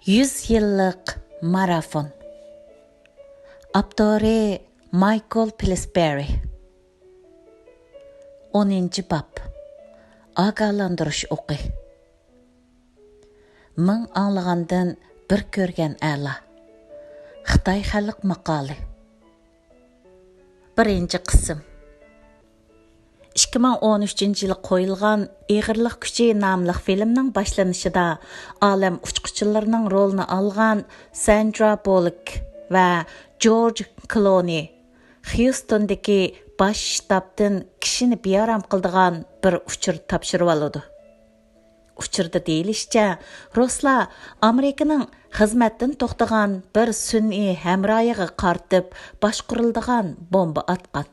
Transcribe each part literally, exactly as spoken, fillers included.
يۈز يىللىق مارافون. ئاپتورى مايكل پىلسبېرى. ئونىنچى باب. ئاگاھلاندۇرۇش ئوقى. مىڭ ئاڭلىغاندىن بىر كۆرگەن ئەلا. خىتاي خەلق ماقالى. بىرىنچى قىسىم. ئىككى مىڭ ئون ئۈچىنچى يىلى قويۇلغان ئېغىرلىق كۈچى ناملىق فىلىمنىڭ باشلىنىشىدا ئالەم ئۇچقۇچىلىرىنىڭ رولىنى ئالغان ساندرا بولك ۋە جورج كلونى خيۇستوندىكى باش شتابتىن كىشىنى بىئارام قىلىدىغان بىر ئۇچۇر تاپشۇرۇۋالىدۇ. ئۇچۇردا دېيىلىشىچە، رۇسلار ئامېرىكىنىڭ خىزمەتتىن توختىغان بىر سۈنئىي ھەمراھىغا قارىتىپ باشقۇرۇلىدىغان بومبا ئاتقان.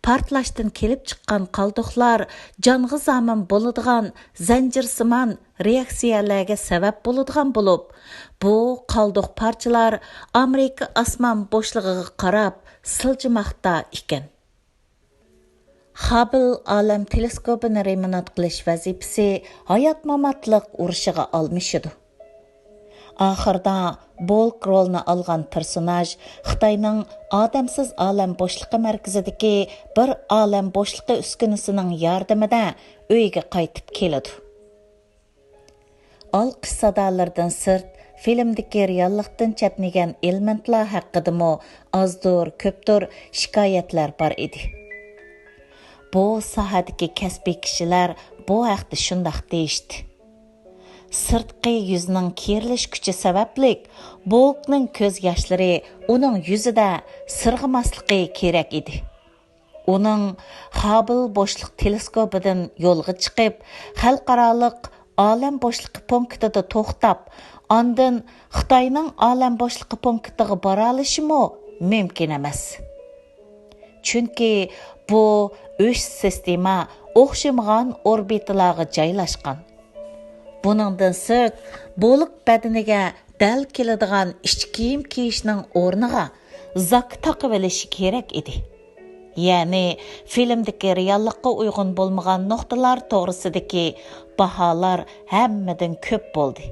پارتلاشتىن كېلىپ چىققان قالدۇقلار جانغا زامىن بولىدىغان زەنجىرسىمان رېئاكسىيەلەرگە سەۋەب بولىدىغان بولۇپ، بۇ قالدۇق پارچىلار ئامېرىكا ئاسمان بوشلۇقىغا قاراپ سىلجىماقتا ئىكەن. خاببل ئالەم تېلېسكوپىنى رېمونت قىلىش ۋەزىپىسى ھايات-ماماتلىق ئۇرۇشىغا ئالمىشىدۇ. ئاخىرىدا بولك رولىنى ئالغان پېرسوناژ خىتاينىڭ ئادەمسىز ئالەم بوشلۇقى مەركىزىدىكى بىر ئالەم بوشلۇقى ئۈسكۈنىسىنىڭ ياردىمىدە ئۆيىگە قايتىپ كېلىدۇ. ئالقىش سادالىرىدىن سىرت، فىلىمدىكى رېئاللىقتىن چەتنىگەن ئېلېمېنتلار ھەققىدىمۇ ئازدۇر، كۆپتۇر شىكايەتلەر بار ئىدى. بۇ ساھەدىكى كەسپىي كىشىلەر بۇ ھەقتە شۇنداق دېيىشتى. سىرتقى يۈزنىڭ كېرىلىش كۈچى سەۋەبلىك، بولكنىڭ كۆز ياشلىرى ئۇنىڭ يۈزىدە سىرغىماسلىقى كېرەك ئىدى. ئۇنىڭ خاببل بوشلۇق تېلېسكوپىدىن يولغا چىقىپ، خەلقئارالىق ئالەم بوشلۇقى پونكىتىدا توختاپ، ئاندىن خىتاينىڭ ئالەم بوشلۇقى پونكىتىغا بارالىشىمۇ مۇمكىن ئەمەس. چۈنكى بۇ ئۈچ سىستېما ئوخشىمىغان ئوربىتىلارغا جايلاشقان. بۇنىڭدىن سىرت، بولك بەدىنىگە دەل كېلىدىغان ئىچ كىيىم كىيىشنىڭ ئورنىغا زاكا تاقىۋېلىشى كېرەك ئىدى. يەنى فىلىمدىكى رېئاللىققا ئۇيغۇن بولمىغان نۇقتىلار توغرىسىدىكى باھالار ھەممىدىن كۆپ بولدى.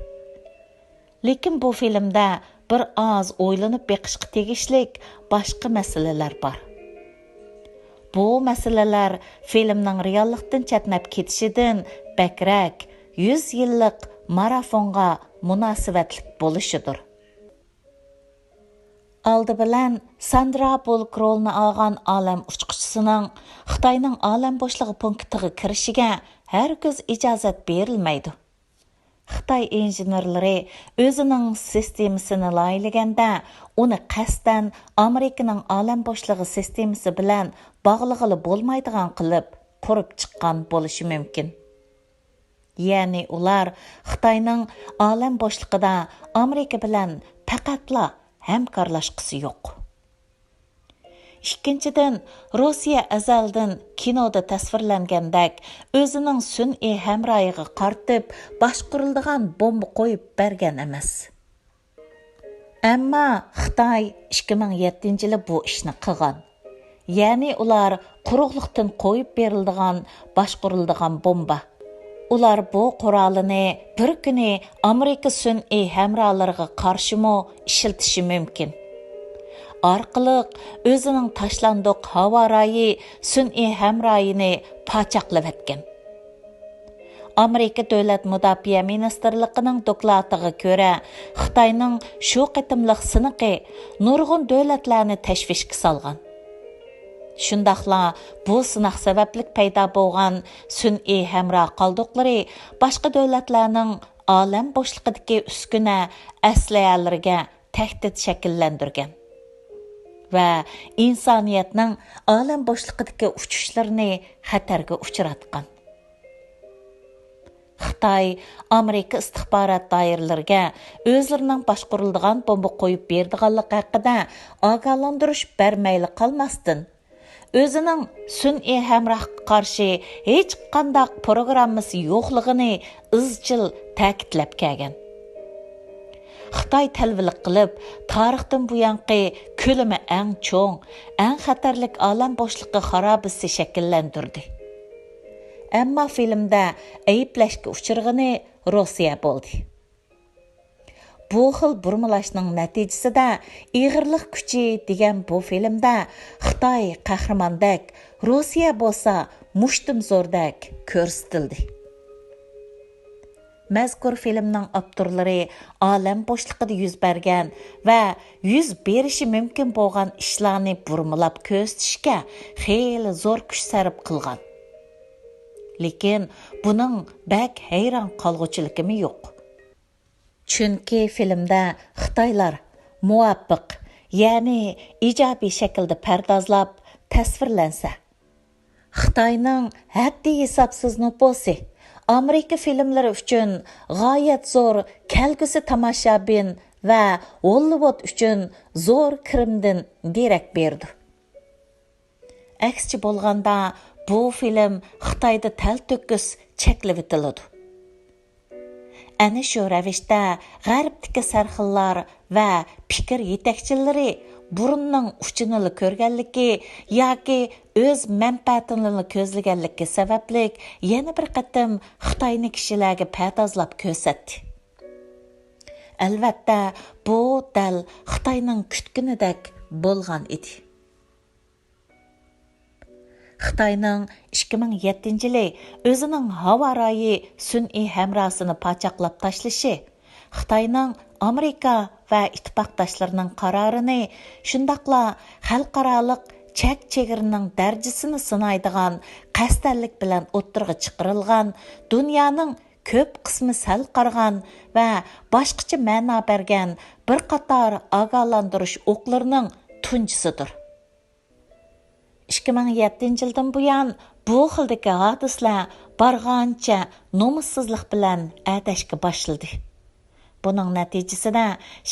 لېكىن بۇ فىلىمدە بىر ئاز ئويلىنىپ بېقىشقا تېگىشلىك باشقا مەسىلىلەر بار. بۇ مەسىلىلەر فىلىمنىڭ رېئاللىقتىن چەتنەپ كېتىشىدىن بەكرەك يۈز يىللىق مارافونغا مۇناسىۋەتلىك بولۇشىدۇر. ئالدى بىلەن ساندرا بولك رولىنى ئالغان ئالەم ئۇچقۇچىسىنىڭ خىتاينىڭ ئالەم بوشلۇقى پونكىتىغا كىرىشىگە ھەرگىز ئىجازەت بېرىلمەيدۇ. خىتاي ئىنژېنېرلىرى ئۆزىنىڭ سىستېمىسىنى لايىھىلىگەندە، ئۇنى قەستەن ئامېرىكىنىڭ ئالەم بوشلۇقى سىستېمىسى بىلەن باغلىغىلى بولمايدىغان قىلىپ قۇرۇپ چىققان بولۇشى مۇمكىن. يەنى ئۇلار خىتاينىڭ ئالەم بوشلۇقىدا ئامېرىكا بىلەن پەقەتلا ھەمكارلاشقۇسى يوق. ئىككىنچىدىن، روسىيە ئەزەلدىن كىنودا تەسۋىرلەنگەندەك ئۆزىنىڭ سۈنئىي ھەمراھىغا قارىتىپ باشقۇرۇلىدىغان بومبا قويۇپ بەرگەن ئەمەس. ئەمما خىتاي ئىككى مىڭ يەتتىنچى يىلى بۇ ئىشنى قىلغان. يەنى ئۇلار قۇرۇقلۇقتىن قويۇپ بېرىلىدىغان، باشقۇرۇلىدىغان بومبا. ئۇلار بۇ قورالىنى بىر كۈنى ئامېرىكا سۈنئىي ھەمراھلىرىغا قارشىمۇ ئىشلىتىشى مۇمكىن. ئارقىلىق ئۆزىنىڭ تاشلاندۇق ھاۋا رايى سۈنئىي ھەمراھىنى پاچاقلىۋەتكەن. ئامېرىكا دۆلەت مۇداپىئە مىنىستىرلىقىنىڭ دوكلاتىغا كۆرە، خىتاينىڭ شۇ قېتىملىق سىنىقى نۇرغۇن دۆلەتلەرنى تەشۋىشكە سالغان. شۇنداقلا بۇ سىناق سەۋەبلىك پەيدا بولغان سۈنئىي ھەمراھ قالدۇقلىرى باشقا دۆلەتلەرنىڭ ئالەم بوشلۇقىدىكى ئۈسكۈنە، ئەسلىھەلىرىگە تەھدىت شەكىللەندۈرگەن ۋە ئىنسانىيەتنىڭ ئالەم بوشلۇقىدىكى ئۇچۇشلىرىنى خەتەرگە ئۇچراتقان. خىتاي ئامېرىكا ئىستىخبارات دائىرىلىرىگە ئۆزلىرىنىڭ باشقۇرۇلىدىغان بومبا قويۇپ بېرىدىغانلىقى ھەققىدە ئاگاھلاندۇرۇش بەرمەيلا قالماستىن، ئۆزىنىڭ سۈنئىي ھەمراھقا قارشى ھېچقانداق پروگراممىسى يوقلۇقىنى ئىزچىل تەكىتلەپ كەلگەن. خىتاي تەلۋىلىك قىلىپ، تارىختىن بۇيانقى كۆلىمى ئەڭ چوڭ، ئەڭ خەتەرلىك ئالەم بوشلۇقى خارابىسى شەكىللەندۈردى. ئەمما فىلىمدە ئەيىبلەشكە ئۇچرىغىنى روسىيە بولدى. بۇ خىل بۇرمىلاشنىڭ نەتىجىسىدە ئېغىرلىق كۈچى دېگەن بۇ فىلىمدە خىتاي قەھرىماندەك، روسىيە بولسا مۇشتۇمزوردەك كۆرسىتىلدى. مەزكۇر فىلىمنىڭ ئاپتورلىرى ئالەم بوشلۇقىدا يۈز بەرگەن ۋە يۈز بېرىشى مۇمكىن بولغان ئىشلارنى بۇرمىلاپ كۆرسىتىشكە خېلى زور كۈچ سەرپ قىلغان. لېكىن بۇنىڭ بەك ھەيران قالغۇچىلىكىمۇ يوق. چۈنكى فىلىمدە خىتايلار مۇۋاپىق، يەنى ئىجابىي شەكىلدە پەردازلاپ تەسۋىرلەنسە، خىتاينىڭ ھەددى-ھېسابسىز نوپۇسى ئامېرىكا فىلىملىرى ئۈچۈن غايەت زور كەلگۈسى تاماشابىن ۋە ھوللىۋۇد ئۈچۈن زور كىرىمدىن دېرەك بېرىدۇ. ئەكسىچە بولغاندا، بۇ فىلىم خىتايدا تەلتۆكۈس چەكلىۋېتىلىدۇ. ئەنە شۇ رەۋىشتە غەربتىكى سەرخىللار ۋە پىكىر يېتەكچىلىرى بۇرۇننىڭ ئۇچىنىلا كۆرگەنلىكى ياكى ئۆز مەنپەئەتىنىلا كۆزلىگەنلىكى سەۋەبلىك يەنە بىر قېتىم خىتاينى كىشىلەرگە پەردازلاپ كۆرسەتتى. ئەلۋەتتە، بۇ دەل خىتاينىڭ كۈتكىنىدەك بولغان ئىدى. خىتاينىڭ ئىككى مىڭ يەتتىنچى يىلى ئۆزىنىڭ ھاۋا رايى سۈنئىي ھەمراھسىنى پاچاقلاپ تاشلىشى، خىتاينىڭ ئامېرىكا ۋە ئىتتىپاقداشلىرىنىڭ قارارىنى، شۇنداقلا خەلقئارالىق چەك چېگرىنىڭ دەرىجىسىنى سىنايدىغان قەستەنلىك بىلەن ئوتتۇرىغا چىقىرىلغان، دۇنيانىڭ كۆپ قىسمى سەل قارىغان ۋە باشقىچە مەنا بەرگەن بىر قاتار ئاگاھلاندۇرۇش ئوقلىرىنىڭ تۇنجىسىدۇر. ئىككى مىڭ يەتتىنچى يىلدىن بۇيان بۇ خىلدىكى ھادىسىلەر بارغانچە نومۇسسىزلىق بىلەن ئەتەشكە باشلىدى. بۇنىڭ نەتىجىسىدە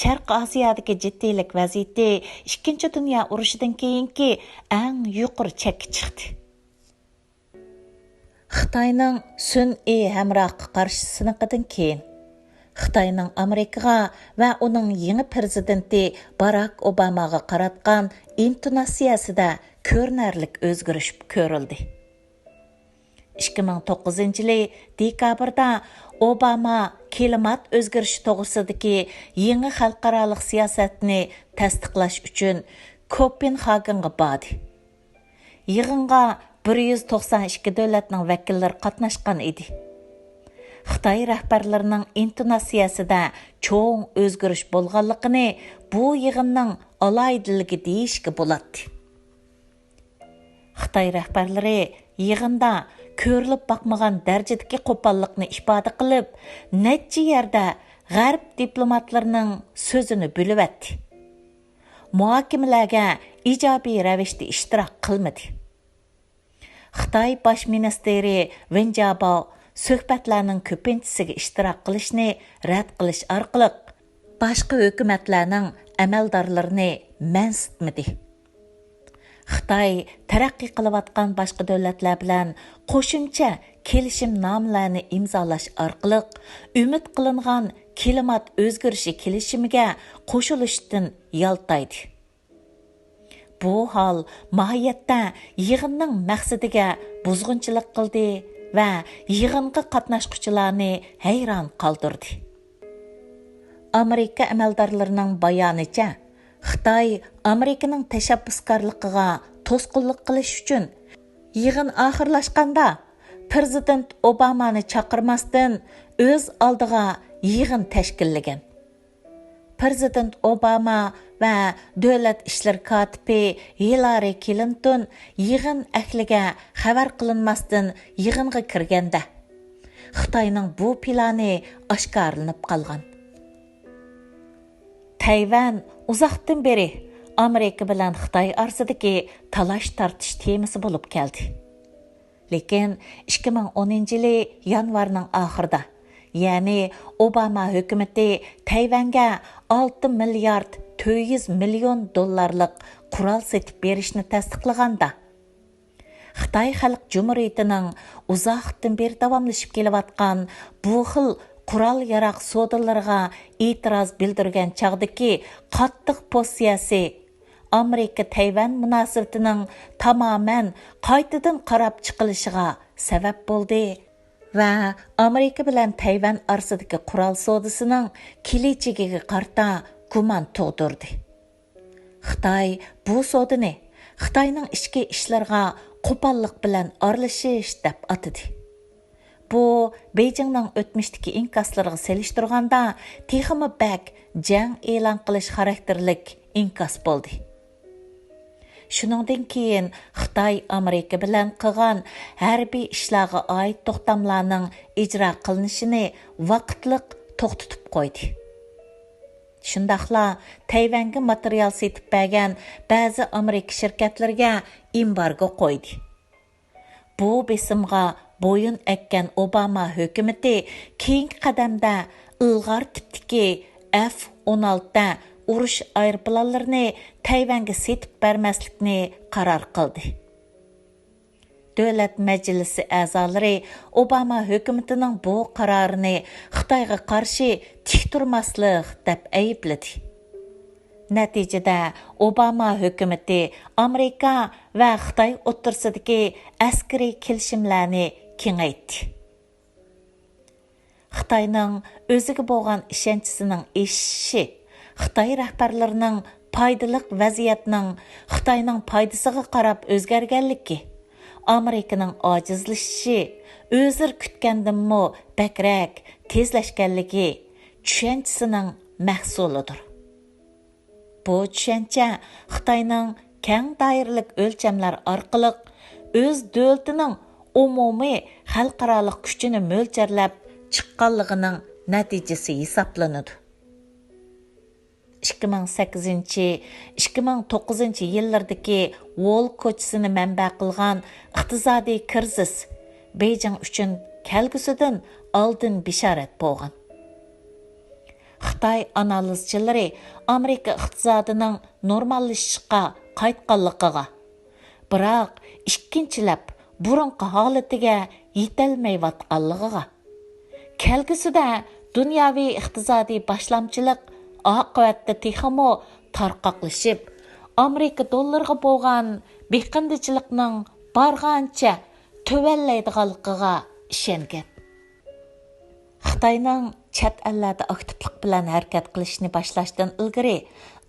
شەرقىي ئاسىيادىكى جىددىيلىك ۋەزىيىتى ئىككىنچى دۇنيا ئۇرۇشىدىن كېيىنكى ئەڭ يۇقىرى چەككە چىقتى. خىتاينىڭ سۈنئىي ھەمراھقا قارشى سىنىقىدىن كېيىن، خىتاينىڭ ئامېرىكىغا ۋە ئۇنىڭ يېڭى پىرېزىدېنتى باراك ئوباماغا قاراتقان ئىنتوناتسىيەسىدە كۆرۈنەرلىك ئۆزگىرىش كۆرۈلدى. ئىككى مىڭ توققۇزىنچى يىلى دېكابىردا ئوباما كىلىمات ئۆزگىرىشى توغرىسىدىكى يېڭى خەلقئارالىق سىياسەتنى تەستىقلاش ئۈچۈن كوپېنخاگېنغا باردى. يىغىنغا بىر يۈز توقسان ئىككى دۆلەتنىڭ ۋەكىللىرى قاتناشقان ئىدى. خىتاي رەھبەرلىرىنىڭ ئىنتوناتسىيەسىدە چوڭ ئۆزگىرىش بولغانلىقىنى بۇ يىغىننىڭ ئالاھىدىلىكى دېيىشكە بولاتتى. خىتاي رەھبەرلىرى يىغىندا كۆرۈلۈپ باقمىغان دەرىجىدىكى قوپاللىقنى ئىپادە قىلىپ، نەچچە يەردە غەرب دىپلوماتلىرىنىڭ سۆزىنى بۆلۈۋەتتى. مۇھاكىمىلەرگە ئىجابىي رەۋىشتە ئىشتىراك قىلمىدى. خىتاي باش مىنىستىرى ۋېن جياباۋ سۆھبەتلەرنىڭ كۆپىنچىسىگە ئىشتىراك قىلىشنى رەت قىلىش ئارقىلىق، باشقا ھۆكۈمەتلەرنىڭ ئەمەلدارلىرىنى مەنسىتمىدى. خىتاي تەرەققىي قىلىۋاتقان باشقا دۆلەتلەر بىلەن قوشۇمچە كېلىشىمنامىلەرنى ئىمزالاش ئارقىلىق، ئۈمىد قىلىنغان كىلىمات ئۆزگىرىشى كېلىشىمىگە قوشۇلۇشتىن يالتايدى. بۇ ھال ماھىيەتتە يىغىننىڭ مەقسىتىگە بۇزغۇنچىلىق قىلدى ۋە يىغىنغا قاتناشقۇچىلارنى ھەيران قالدۇردى. ئامېرىكا ئەمەلدارلىرىنىڭ بايانىچە، خىتاي ئامېرىكىنىڭ تەشەببۇسكارلىقىغا توسقۇنلۇق قىلىش ئۈچۈن، يىغىن ئاخىرلاشقاندا پىرېزىدېنت ئوبامانى چاقىرماستىن ئۆز ئالدىغا يىغىن تەشكىللىگەن. پىرېزىدېنت ئوباما ۋە دۆلەت ئىشلىرى كاتىپى ھىلارى كلىنتون يىغىن ئەھلىگە خەۋەر قىلىنماستىن يىغىنغا كىرگەندە، خىتاينىڭ بۇ پىلانى ئاشكارىلىنىپ قالغان. تەيۋەن ئۇزاقتىن بېرى ئامېرىكا بىلەن خىتاي ئارىسىدىكى تالاش-تارتىش تېمىسى بولۇپ كەلدى. لېكىن ئىككى مىڭ ئونىنچى يىلى يانۋارنىڭ ئاخىرىدا، يەنى ئوباما ھۆكۈمىتى تەيۋەنگە ئالتە مىليارد تۆت يۈز مىليون دوللارلىق قورال سېتىپ بېرىشنى تەستىقلىغاندا، خىتاي خەلق جۇمھۇرىيىتىنىڭ ئۇزاقتىن بېرى داۋاملىشىپ كېلىۋاتقان بۇ خىل قورال-ياراغ سودىلىرىغا ئېتىراز بىلدۈرگەن چاغدىكى قاتتىق پوزىتسىيەسى ئامېرىكا-تەيۋەن مۇناسىۋىتىنىڭ تامامەن قايتىدىن قاراپ چىقىلىشىغا سەۋەب بولدى. ۋە ئامېرىكا بىلەن تەيۋەن ئارىسىدىكى قورال سودىسىنىڭ كېلىچىكىگە قارىتا گۇمان تۇغدۇردى. خىتاي بۇ سودىنى خىتاينىڭ ئىچكى ئىشلىرىغا قوپاللىق بىلەن ئارىلىشىش دەپ ئاتىدى. بۇ بېيجىڭنىڭ ئۆتمۈشتىكى ئىنكاسلىرىغا سېلىشتۇرغاندا تېخىمۇ بەك جەڭ ئېلان قىلىش خاراكتېرلىك ئىنكاس بولدى. شۇنىڭدىن كېيىن خىتاي ئامېرىكا بىلەن قىلغان ھەربىي ئىشلارغا ئائىت توختاملارنىڭ ئىجرا قىلىنىشىنى ۋاقىتلىق توختىتىپ قويدى. شۇنداقلا تەيۋەنگە ماتېرىيال سېتىپ بەرگەن بەزى ئامېرىكا شىركەتلىرىگە ئېمبارگو قويدى. بۇ بېسىمغا بويۇن ئەگكەن ئوباما ھۆكۈمىتى كېيىنكى قەدەمدە ئىلغار تىپتىكى ئېف ئون ئالتە ئۇرۇش ئايروپىلانلىرىنى تەيۋەنگە سېتىپ بەرمەسلىكنى قارار قىلدى. دۆلەت مەجلىسى ئەزالىرى ئوباما ھۆكۈمىتىنىڭ بۇ قارارىنى خىتايغا قارشى تىك تۇرماسلىق دەپ ئەيىبلىدى. نەتىجىدە، ئوباما ھۆكۈمىتى ئامېرىكا ۋە خىتاي ئوتتۇرىسىدىكى ئەسكىرىي كېلىشىملەرنى كېڭەيتتى. خىتاينىڭ ئۆزىگە بولغان ئىشەنچىسىنىڭ ئېشىشى، خىتاي رەھبەرلىرىنىڭ پايدىلىق ۋەزىيەتنىڭ خىتاينىڭ پايدىسىغا قاراپ ئۆزگەرگەنلىكى، ئامېرىكىنىڭ ئاجىزلىشىشى، ئۆزلىرى كۈتكەندىنمۇ بەكرەك تېزلەشكەنلىكى چۈشەنچىسىنىڭ مەھسۇلىدۇر. بۇ چۈشەنچە خىتاينىڭ كەڭ دائىرىلىك ئۆلچەملەر ئارقىلىق ئۆز دۆلىتىنىڭ ئومۇمىي خەلقئارالىق كۈچىنى مۆلچەرلەپ چىققانلىقىنىڭ نەتىجىسى ھېسابلىنىدۇ. ئىككى مىڭ سەككىزىنچى، ئىككى مىڭ توققۇزىنچى يىللىرىدىكى ۋول كوچىسىنى مەنبە قىلغان ئىقتىسادىي كىرىزىس بېيجىڭ ئۈچۈن كەلگۈسىدىن ئالدىن بېشارەت بولغان. خىتاي ئانالىزچىلىرى ئامېرىكا ئىقتىسادىنىڭ نورماللىشىشقا قايتقانلىقىغا، بىراق ئىككىنچىلەپ بۇرۇنقى ھالىتىگە يېتەلمەيۋاتقانلىقىغا، كەلگۈسىدە دۇنياۋى ئىقتىسادىي باشلامچىلىق ئاقىۋەتتە تېخىمۇ تارقاقلىشىپ، ئامېرىكا دوللىرىغا بولغان بېقىندىچىلىقنىڭ بارغانچە تۆۋەنلەيدىغانلىقىغا ئىشەنگەن. خىتاينىڭ چەت ئەللەردە ئاكتىپلىق بىلەن ھەرىكەت قىلىشنى باشلاشتىن ئىلگىرى،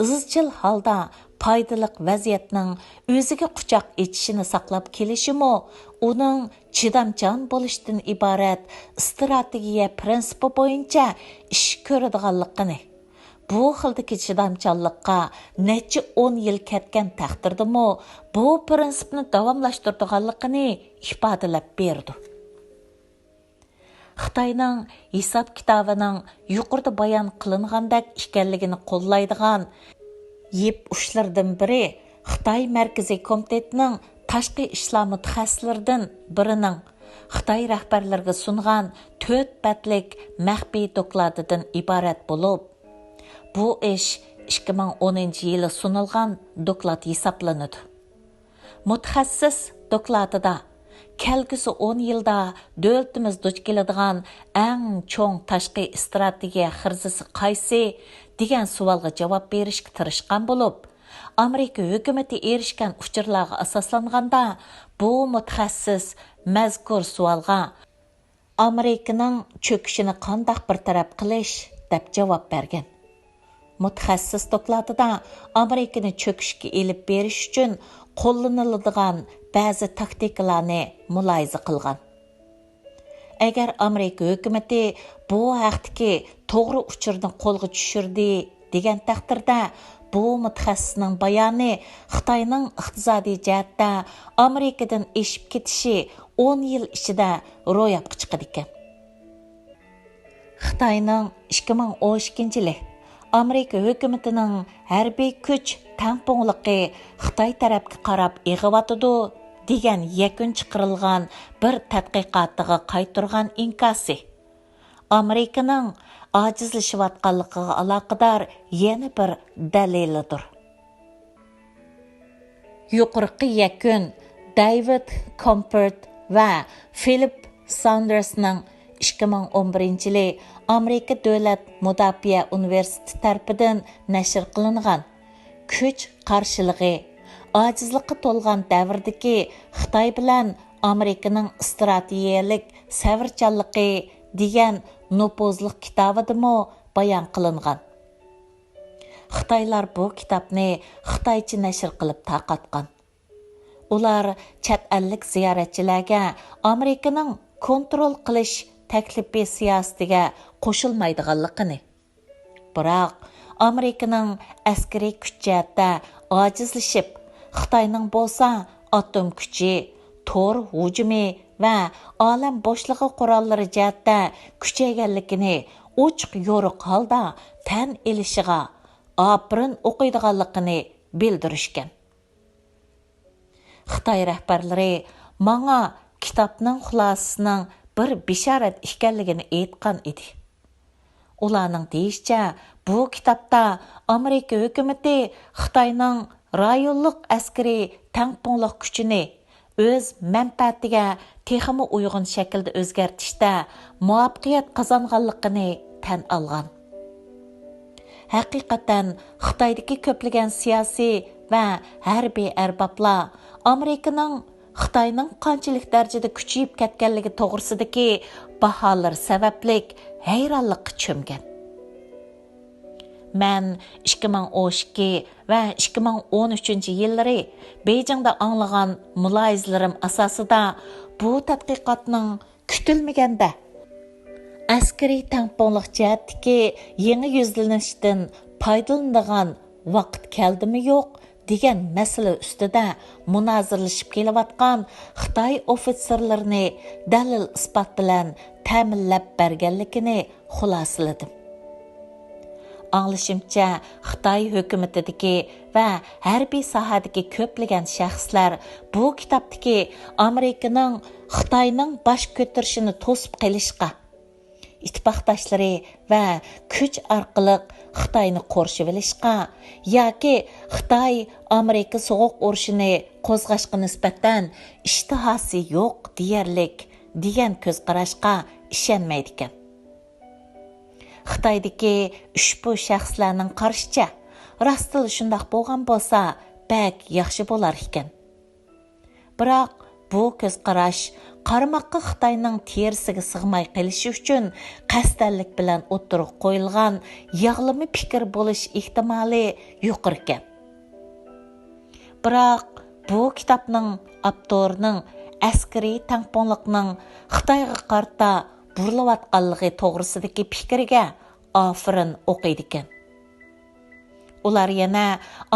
ئىزچىل ھالدا پايدىلىق ۋەزىيەتنىڭ ئۆزىگە قۇچاق ئېچىشىنى ساقلاپ كېلىشىمۇ ئۇنىڭ چىدامچان بولۇشتىن ئىبارەت ئىستراتېگىيە پىرىنسىپى بويىچە ئىش كۆرىدىغانلىقىنى، بۇ خىلدىكى چىدامچانلىققا نەچچە ئون يىل كەتكەن تەقدىردىمۇ بۇ پىرىنسىپنى داۋاملاشتۇرىدىغانلىقىنى ئىپادىلەپ بېرىدۇ. خىتاينىڭ ھېساب-كىتابىنىڭ يۇقىرىدا بايان قىلىنغاندەك ئىكەنلىكىنى قوللايدىغان يىپ ئۇچلىرىدىن بىرى، خىتاي مەركىزىي كومىتېتىنىڭ تاشقى ئىشلار مۇتەخەسسىسلىرىدىن بىرىنىڭ خىتاي رەھبەرلىرىگە سۇنغان تۆت بەتلىك مەخپىي دوكلاتىدىن ئىبارەت بولۇپ، بۇ ئىش ئىككى مىڭ ئونىنچى يىلى سۇنۇلغان دوكلات ھېسابلىنىدۇ. مۇتەخەسسىس دوكلاتىدا، كەلگۈسى ئون يىلدا دۆلىتىمىز دۇچ كېلىدىغان ئەڭ چوڭ تاشقى ئىستراتېگىيە خىرىزىسى قايسى؟ دېگەن سوئالغا جاۋاب بېرىشكە تىرىشقان بولۇپ، ئامېرىكا ھۆكۈمىتى ئېرىشكەن ئۇچۇرلارغا ئاساسلانغاندا، بۇ مۇتەخەسسىس مەزكۇر سوئالغا، ئامېرىكىنىڭ چۆكۈشىنى قانداق بىر تەرەپ قىلىش؟ دەپ جاۋاب بەرگەن. مۇتەخەسسىس دوكلاتىدا ئامېرىكىنى چۆكۈشكە ئېلىپ بېرىش ئۈچۈن قوللىنىلىدىغان بەزى تاكتىكىلارنى مۇلاھىزە قىلغان. ئەگەر ئامېرىكا ھۆكۈمىتى بۇ ھەقتىكى توغرا ئۇچۇرنى قولغا چۈشۈردى دېگەن تەقدىردە، بۇ مۇتەخەسسىسنىڭ بايانى خىتاينىڭ ئىقتىسادىي جەھەتتە ئامېرىكىدىن ئېشىپ كېتىشى ئون يىل ئىچىدە روياپقا چىقىدىكەن. خىتاينىڭ ئىككى مىڭ ئون ئىككىنچى يىلى ئامېرىكا ھۆكۈمىتىنىڭ ھەربىي كۈچ تەڭپۇڭلۇقى خىتاي تەرەپكە قاراپ ئېغىۋاتىدۇ دېگەن يەكۈن چىقىرىلغان بىر تەتقىقاتىغا قايتۇرغان ئىنكاسى، ئامېرىكىنىڭ ئاجىزلىشىۋاتقانلىقىغا ئالاقىدار يەنە بىر دەلىلىدۇر. يۇقىرىقى يەكۈن دەيۋىد كومپورت ۋە فىلىپ ساندېرسنىڭ ئىككى مىڭ ئون بىرىنچى يىلى ئامېرىكا دۆلەت مۇداپىئە ئۇنىۋېرسىتېتى تەرىپىدىن نەشر قىلىنغان كۈچ قارشىلىقى، ئاجىزلىققا تولغان دەۋردىكى خىتاي بىلەن ئامېرىكىنىڭ ئىستراتېگىيەلىك سەۋرچانلىقى دېگەن نوپۇزلۇق كىتابىدىمۇ بايان قىلىنغان. خىتايلار بۇ كىتابنى خىتايچە نەشر قىلىپ تارقاتقان. ئۇلار چەت ئەللىك زىيارەتچىلەرگە ئامېرىكىنىڭ كونترول قىلىش تەكلىپى سىياسىتىگە قوشۇلمايدىغانلىقىنى، بىراق ئامېرىكىنىڭ ئەسكىرىي كۈچ جەھەتتە ئاجىزلىشىپ، خىتاينىڭ بولسا ئاتوم كۈچى، تور ھۇجۇمى ۋە ئالەم بوشلۇقى قوراللىرى جەھەتتە كۈچەيگەنلىكىنى ئوچۇق يورۇق ھالدا تەن ئېلىشىغا ئاپىرىن ئوقۇيدىغانلىقىنى بىلدۈرۈشكەن. خىتاي رەھبەرلىرى ماڭا كىتابنىڭ خۇلاسىسىنىڭ بىر بېشارەت ئىكەنلىكىنى ئېيتقان ئىدى. ئۇلارنىڭ دېيىشىچە، بۇ كىتابتا ئامېرىكا ھۆكۈمىتى خىتاينىڭ رايونلۇق ئەسكىرىي تەڭپۇڭلۇق كۈچىنى ئۆز مەنپەئەتىگە تېخىمۇ ئۇيغۇن شەكىلدە ئۆزگەرتىشتە مۇۋەپپەقىيەت قازانغانلىقىنى تەن ئالغان. ھەقىقەتەن، خىتايدىكى كۆپلىگەن سىياسىي ۋە ھەربىي ئەربابلار ئامېرىكىنىڭ خىتاينىڭ قانچىلىك دەرىجىدە كۈچىيىپ كەتكەنلىكى توغرىسىدىكى باھالىرى سەۋەبلىك ھەيرانلىققا چۆمگەن. مەن ئىككى مىڭ ئون ئىككى ۋە ئىككى مىڭ ئون ئۈچىنچى يىللىرى بېيجىڭدا ئاڭلىغان مۇلاھىزىلىرىم ئاساسىدا بۇ تەتقىقاتنىڭ كۈتۈلمىگەندە ئەسكىرىي تەڭپۇڭلۇق جەھەتتىكى يېڭى يۈزلىنىشتىن پايدىلىنىدىغان ۋاقىت كەلدىمۇ يوق دېگەن مەسىلە ئۈستىدە مۇنازىرىلىشىپ كېلىۋاتقان خىتاي ئوفىتسېرلىرىنى دەلىل-ئىسپات بىلەن تەمىنلەپ بەرگەنلىكىنى خۇلاسىلىدىم. ئاڭلىشىمچە، خىتاي ھۆكۈمىتىدىكى ۋە ھەربىي ساھەدىكى كۆپلىگەن شەخسلەر بۇ كىتابتىكى ئامېرىكىنىڭ خىتاينىڭ باش كۆتۈرۈشىنى توسۇپ قېلىشقا، ئىتتىپاقداشلىرى ۋە كۈچ ئارقىلىق خىتاينى قورشىۋېلىشقا ياكى خىتاي ئامېرىكا سوغۇق ئۇرۇشىنى قوزغاشقا نىسبەتەن ئىشتىھاسى يوق دېيەرلىك دېگەن كۆز قاراشقا ئىشەنمەيدىكەن. خىتايدىكى ئۇشبۇ شەخسلەرنىڭ قارىشىچە، راستلا شۇنداق بولغان بولسا، بەك ياخشى بولار ئىكەن. بىراق بۇ كۆز قاراش قارىماققا خىتاينىڭ تېرىسىگە سىغماي قېلىشى ئۈچۈن قەستەنلىك بىلەن ئوتتۇرىغا قويۇلغان ياغلىما پىكىر بولۇش ئېھتىمالى يۇقىرىكەن. بىراق بۇ كىتابنىڭ ئاپتورىنىڭ ئەسكىرىي تەڭپۇڭلۇقنىڭ خىتايغا قارىتا بۇرۇلۇۋاتقانلىقى توغرىسىدىكى پىكرىگە ئافېرىن ئوقۇيدىكەن. ئۇلار يەنە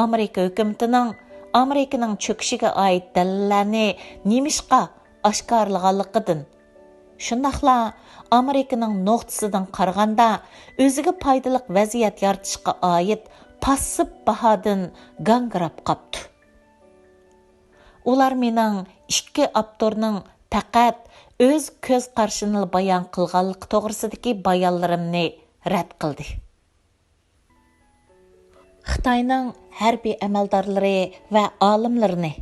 ئامېرىكا ھۆكۈمىتىنىڭ ئامېرىكىنىڭ چۆكۈشىگە ئائىت دەلىللەرنى نېمىشقا ئاشكارىلىغانلىقىدىن، شۇنداقلا ئامېرىكىنىڭ نۇقتىسىدىن قارىغاندا، ئۆزىگە پايدىلىق ۋەزىيەت يارىتىشقا ئائىت پاسسىپ باھادىن گاڭگىراپ قاپتۇ. ئۇلار مېنىڭ ئىككى ئاپتورنىڭ پەقەت ئۆز كۆز قارىشىنىلا بايان قىلغانلىقى توغرىسىدىكى بايانلىرىمنى رەت قىلدى. خىتاينىڭ ھەربىي ئەمەلدارلىرى ۋە ئالىملىرىنى،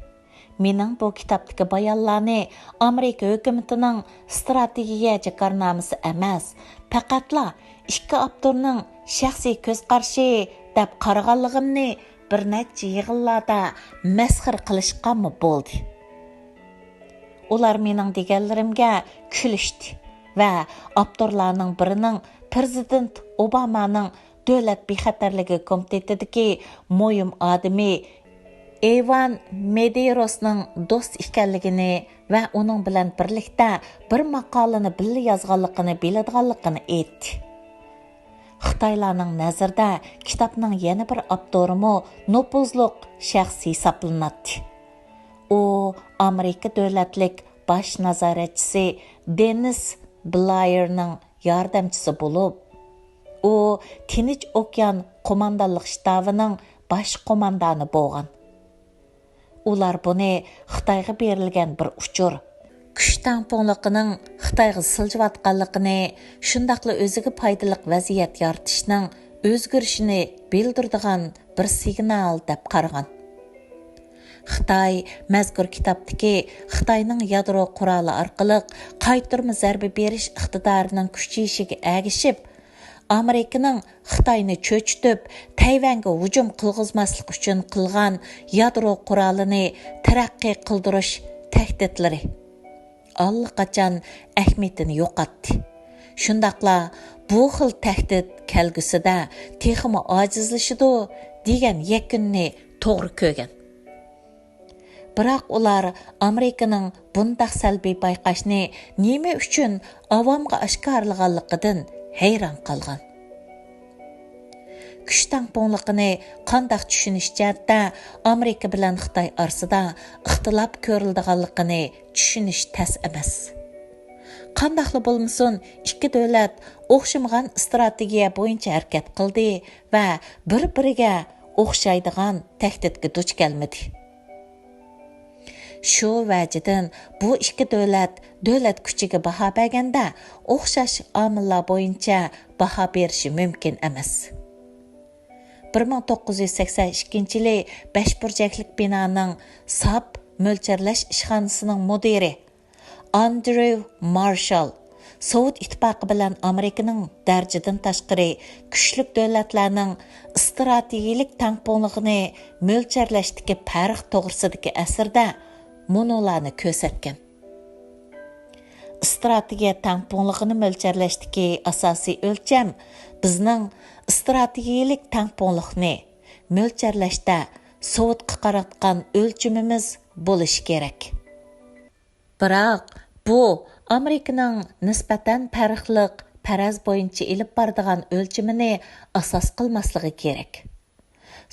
مېنىڭ بۇ كىتابتىكى بايانلارنى ئامېرىكا ھۆكۈمىتىنىڭ ئىستراتېگىيە جاكارنامىسى ئەمەس، پەقەتلا ئىككى ئاپتورنىڭ شەخسىي كۆز قارىشى دەپ قارىغانلىقىمنى بىر نەچچە يىغىنلاردا مەسخىرە قىلىشقانمۇ بولدى. ئۇلار مېنىڭ دېگەنلىرىمگە كۈلۈشتى ۋە ئاپتورلارنىڭ بىرىنىڭ پىرېزىدېنت ئوبامانىڭ دۆلەت بىخەتەرلىكى كومىتېتىدىكى مۇھىم ئادىمى ئىۋان مېدېيروسنىڭ دوستى ئىكەنلىكىنى ۋە ئۇنىڭ بىلەن بىرلىكتە بىر ماقالىنى بىللە يازغانلىقىنى بىلىدىغانلىقىنى ئېيتتى. خىتايلارنىڭ نەزىرىدە كىتابنىڭ يەنە بىر ئاپتورىمۇ نوپۇزلۇق شەخس ھېسابلىناتتى. ئۇ ئامېرىكا دۆلەتلىك باش نازارەتچىسى دېنىس بلايېرنىڭ ياردەمچىسى بولۇپ، ئۇ تىنچ ئوكيان قوماندانلىق شتابىنىڭ باش قوماندانى بولغان. ئۇلار بۇنى خىتايغا بېرىلگەن بىر ئۇچۇر، كۈچ تەڭپۇڭلۇقىنىڭ خىتايغا سىلجىۋاتقانلىقىنى، شۇنداقلا ئۆزىگە پايدىلىق ۋەزىيەت يارىتىشنىڭ ئۆزگىرىشىنى بىلدۈرىدىغان بىر سىگنال دەپ قارىغان. خىتاي مەزكۇر كىتابتىكى خىتاينىڭ يادرو قورالى ئارقىلىق قايتۇرما زەربە بېرىش ئىقتىدارىنىڭ كۈچىيىشىگە ئەگىشىپ، ئامېرىكىنىڭ خىتاينى چۆچۈتۈپ، تەيۋەنگە ھۇجۇم قىلغۇزماسلىق ئۈچۈن قىلغان يادرو قورالىنى تەرەققىي قىلدۇرۇش تەھدىتلىرى، ئاللىقاچان ئەھمىيىتىنى يوقاتتى. شۇنداقلا بۇ خىل تەھدىت كەلگۈسىدە تېخىمۇ ئاجىزلىشىدۇ دېگەن يەكۈننى توغرا كۆرگەن. بىراق ئۇلار ئامېرىكىنىڭ بۇنداق سەلبىي بايقاشنى نېمە ئۈچۈن ئاۋامغا ئاشكارىلىغانلىقىدىن ھەيران قالغان. كۈچ تەڭپۇڭلۇقىنى قانداق چۈشىنىش جەھەتتە ئامېرىكا بىلەن خىتاي ئارىسىدا ئىختىلاپ كۆرۈلىدىغانلىقىنى چۈشىنىش تەس ئەمەس. قانداقلا بولمىسۇن، ئىككى دۆلەت ئوخشىمىغان ئىستراتېگىيە بويىچە ھەرىكەت قىلدى ۋە بىر-بىرىگە ئوخشايدىغان تەھدىتكە دۇچ كەلمىدى. شۇ ۋەجىدىن بۇ ئىككى دۆلەت دۆلەت كۈچىگە باھا بەرگەندە ئوخشاش ئامىللار بويىچە باھا بېرىشى مۇمكىن ئەمەس. بىر مىڭ توققۇز يۈز سەكسەن ئىككىنچى يىلى بەش بۇرجەكلىك بىنانىڭ ساپ مۆلچەرلەش ئىشخانىسىنىڭ مۇدىرى ئاندرېۋ مارشال سوۋېت ئىتتىپاقى بىلەن ئامېرىكىنىڭ دەرىجىدىن تاشقىرى كۈچلۈك دۆلەتلەرنىڭ ئىستراتېگىيىلىك تەڭپۇڭلۇقىنى مۆلچەرلەشتىكى پەرق توغرىسىدىكى ئەسىرىدە مۇنۇلارنى كۆرسەتكەن. ئىستراتېگىيە تەڭپۇڭلۇقىنى مۆلچەرلەشتىكى ئاساسىي ئۆلچەم بىزنىڭ ئىستراتېگىيىلىك تەڭپۇڭلۇقنى مۆلچەرلەشتە سوۋېتقا قاراتقان ئۆلچىمىمىز بولۇشى كېرەك. بىراق، بۇ ئامېرىكىنىڭ نىسبەتەن پەرقلىق پەرەز بويىچە ئېلىپ بارىدىغان ئۆلچىمىنى ئاساس قىلماسلىقى كېرەك.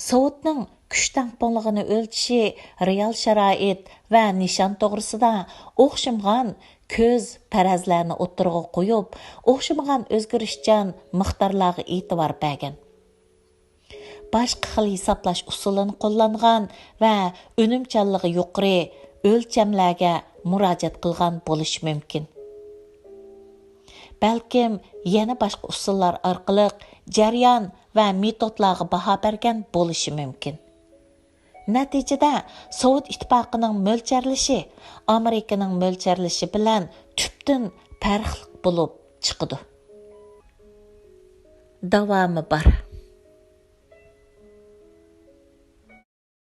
سوۋېتنىڭ كۈچ تەڭپۇڭلۇقىنى ئۆلچىشى رېئال شارائىت ۋە نىشان توغرىسىدا ئوخشىمىغان كۆز پەرەزلەرنى ئوتتۇرىغا قويۇپ، ئوخشىمىغان ئۆزگىرىشچان مىقدارلارغا ئېتىبار بەرگەن. باشقا خىل ھېسابلاش ئۇسۇلىنى قوللانغان ۋە ئۈنۈمچانلىقى يۇقىرى ئۆلچەملەرگە مۇراجىئەت قىلغان بولۇشى مۇمكىن. بەلكىم يەنە باشقا ئۇسۇللار ئارقىلىق جەريان ۋە مېتودلارغا باھا بەرگەن بولۇشى مۇمكىن. نەتىجىدە، سوۋېت ئىتتىپاقىنىڭ مۆلچەرلىشى ئامېرىكىنىڭ مۆلچەرلىشى بىلەن تۈپتىن پەرقلىق بولۇپ چىقىدۇ. داۋامى بار.